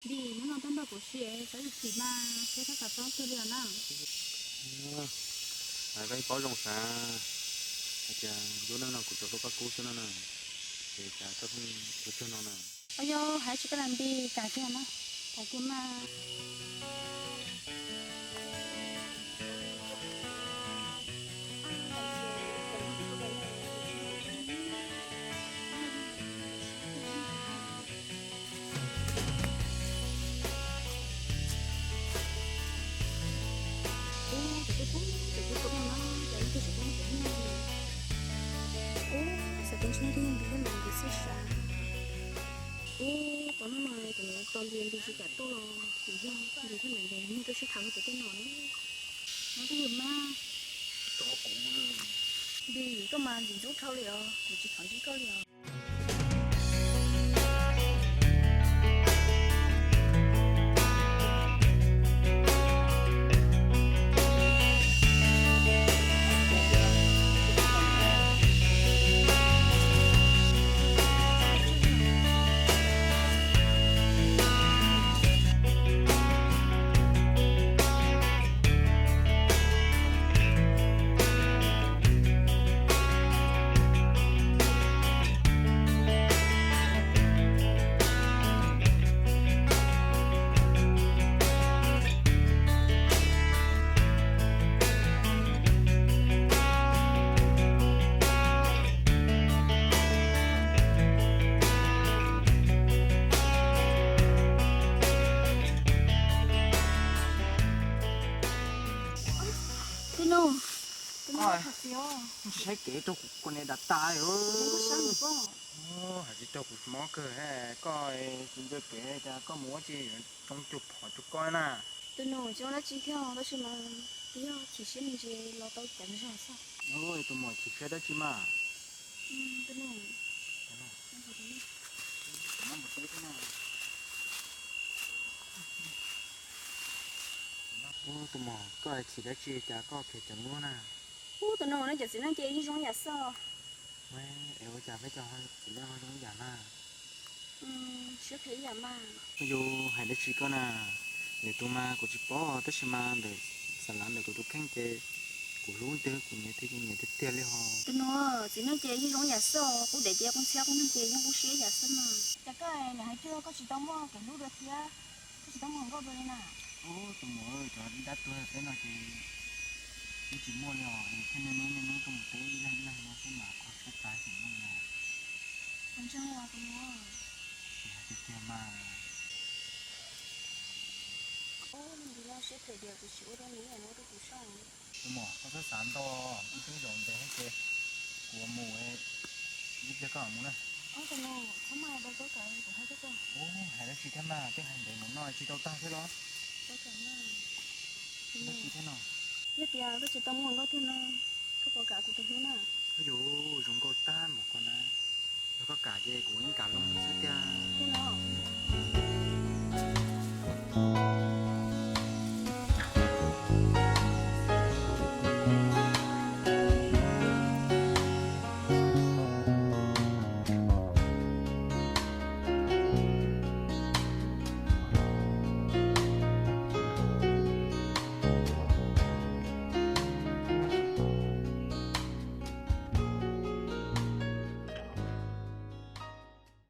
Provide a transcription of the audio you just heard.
Vim hnub no twb nrog kuv sim, xav yus chim mas seb koj xav paub twg li os na. Koj yeej paub zoo sav, hais tias lub neej no kuv tsuas hlub koj kub xwb no na, ces cas koj pheej ua cuag no na. Os, yog hais tsis koj las npis, kam kiag na, kam kiag mas. Ub, cov tub pub, cov tub pub no na, cov no twb tsis pub kuv hnub no. Ub, xav tau tsis no twb yog npis thiab mas npis xwb sav. Ub, tau hnub no kuv tos npis npis tsis kam tuaj los kuv yog npis thiab mas npis mus rau sib tham hauv cov tej no na. No twb yog mas. Npis, koj mas ntxim ntxub dhau li os, kuv tsis thov ntsib koj li os. Tij Nus, tij Nus, saib kev rau kuv kuv niam dam tas. Hais tsis rau kuv mob kawg, koj tsis ntsia kev cas koj mus ua tsi, tsoo cuag phom rau koj na. Tus nus, tsis ua dab tsi thiab, tab sis mas twb yog chim siab me ntsis los tau ceev zog xwb. Tus muam, chim siab dab tsi mas? Tus nus, tus muam, koj chim dab tsi cas koj khiav ceev luaj na? Ub, tus nus, nej cov txiv neej ces yeej zoo ib yam xwb. Es ua cas peb cov txiv neej ho zoo ib yam na? Siab phem ib yam mas. Yus hais dab tsi koj na, lwm tus mas kuv tsis paub, tab sis mas ntawm xav lav ntawm kuv tus kheej ces kuv hlub ntiag, kuv nyiam tiag ces nyiam tiag tiag li hos. Tus nus, txiv neej ces yeej zoo ib yam xwb os, qub dev ces qub ntxhiab, qub neeg ces yeej qub siab ib yam xwb mas. Cas koj niam hais tias koj tsis tau muaj kev hlub dua thiab, koj tsis tau muaj hluas nkauj dua li na? Ub, tus muam, cov dab tuag peb no ces twb tsis muaj li os, es thiaj niaj hnub niaj hnub tuaj mus teb ib leeg ib leeg no xwb mas kho siab tas xwb no. Ua ntseeg os tus nus. Tsis hais tiag tiag mas. Ub, nws npis no siab phem diam, kuv tsis ua rau nws, nws ua rau kuv soj. Tus muam, koj txhob xav ntau, kuv twb zaum ntev thiab ces kuv mus ib pliag koj mam mus na. Ub, tus nus, txhob mas tau koj kawm, kuv hais koj. Ub, hais dab tsi thiab mas, twb hais ntev mus no tsis tau tag thiab los? Tau kawm mas. Dab tsi thiab no? Yog tias koj tsis tau muaj hluas nkauj thiab no, koj puas kam kuv tus hlub na? Ub, yus zoo nkauj tag npaum koj na, yog koj kam ces kuv yeej kam loo xwb tiag.